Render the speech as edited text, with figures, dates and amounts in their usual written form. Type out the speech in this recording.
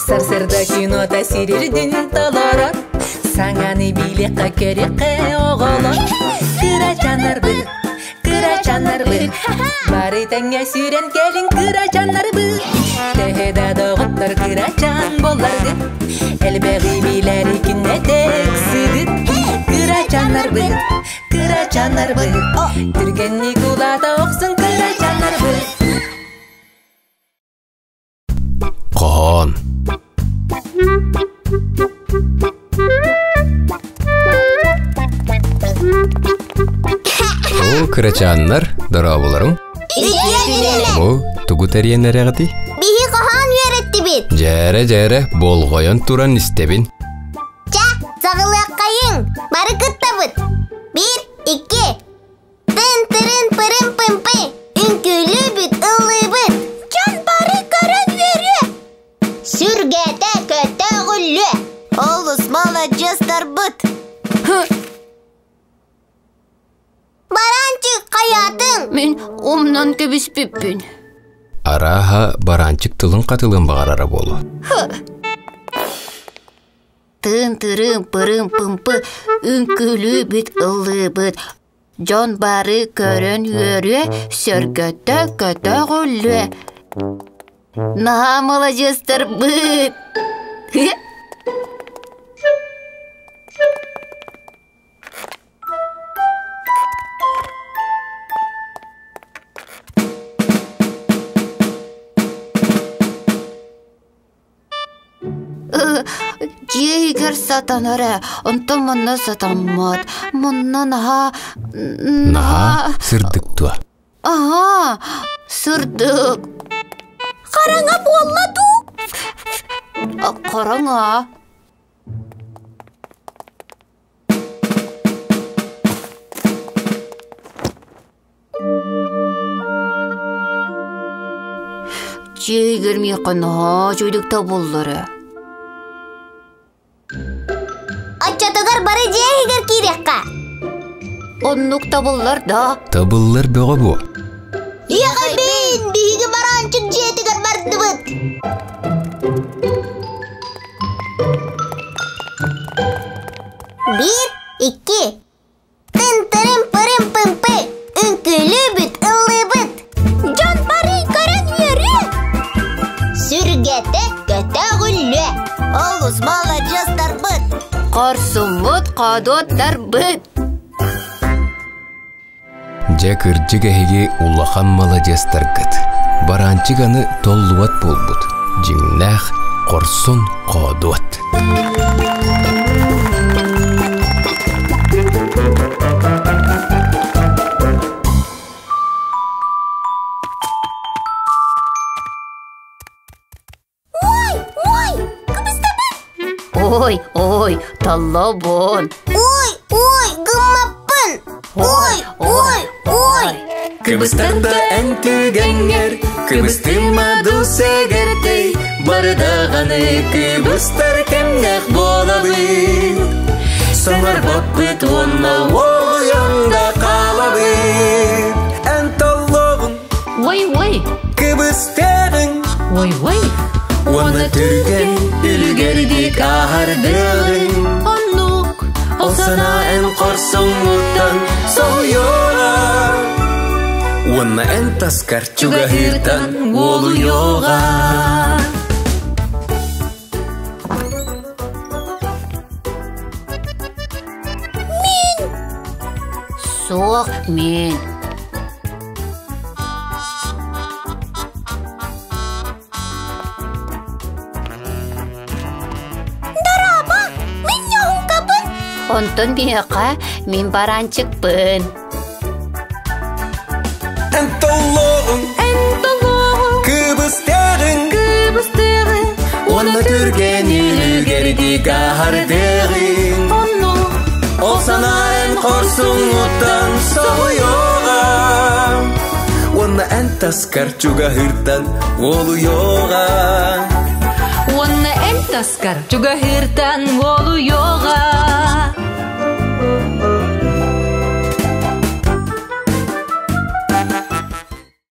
Сарсырда кинота сирирдин толорор. Саҥаны билиэххэ көрүөххэ оҕолор. Кырачаннарбыт, кырачаннарбыт, бары тэҥҥэ сүүрэн кэлиҥ кырачаннарбыт. Төһө да доҕоттор кырачан буолларгыт, элбэҕи билэри күннэтэ ыксыгыт. Кырачаннарбыт, кырачаннарбыт, түргэнник улаата охсун кырачаннарбыт. Хоһоон. Оо, кырачааннар, дорооболоруҥ. Бу тугу тэрийэн эрэҕитий? Биһи хоһоон үөрэттибит. Дьээрэ-дьээрэ, болҕойон туран истэбин. Чэ, саҕалыаххайыҥ. Бары кыттабыт. Биир, икки, Тын-тырын-пырын-пымпы, үҥкүүлүүбүт, ыллыыбыт. Дьон бары көрөн үөрүө. Сүргэтэ көтөҕүллүө. Олус маладьыастарбыт. Баранчик хайаатыҥ? Мин умнан кэбиспиппин. Арааһа баранчик тылын хатылыан баҕарара буолуо. Тыын-тырыым пырыым-пымпы, үҥкүүлүүбүт, ыллыыбыт. Дьон бары көрөн үөрүө, сөргөтө көтөҕүллүө. Наһаа маладьыастарбыт! Дьиэ иһигэр сатанар ээ, онтон манна сатаммат. Манна наһаа... Наһаа сырдык дуо? Аһаа, сырдык. Хараҥа буолла дуу? Хараҥа. Дьиэ миэхэ наһаа үчүгэйдик табыллара. Оччотугар бары дьиэ иһигэр киириэххэ. Оннук табыллар да. Табыллар бөҕө буо. Иэҕэбин, биһиги бараанчык дьиэтигэр бардыбыт. Биир, икки, Тын-тырым-пырым-пымпы, үҥкүүлүүбүт, ыллыыбыт. Дьон бары көрөн үөрүө. Сүргэтэ көтөҕүллүө. Олус маладьыастарбыт. Хорсуммут хоодуоттарбыт. Дьэ кырдьык эһиги улахан маладьыастаргыт. Бараанчык аны толлубат буолбут. Дьиҥнээх хорсун хоодуот. Ой, ой, кыбыстабын. Ой, ой, толлобун. Ой, ой, гыммаппын. Ой, ой, ой. Кыбыстарда эн түгэҥҥэр, кыбыстыма дуу сэгэртэй, бары даҕаны кыбыстар кэмнээх буолабыт. Саҥарбаппыт уонна уолуйан да хаалабыт. Эн толлоҕун, Ой, ой, кыбыстыаҕыҥ, ой, ой. Уонна түргэн үлүгэрдик аһардыаҕыҥ. Оннук, Ол санаа эн хорсуҥҥуттан соһуйуоҕа. Уонна эн таскар чугаһыыртан уолуйуоҕа. Мин! Суох, мин. Дорообо, мин ньоһуҥкабын. Онтон миэхэ мин бараанчыкпын. Эн толлоҕуҥ, Эн толлоҕуҥ, кыбыстыаҕыҥ, кыбыстыаҕыҥ, уонна түргэн үлүгэрдик аһардыаҕыҥ. Оннук, Ол санаа эн хорсуҥҥуттан соһуйуоҕа. Уонна эн таскар чугаһыыртан уолуйуоҕа. Уонна эн таскар чугаһыыртан уолуйуоҕа.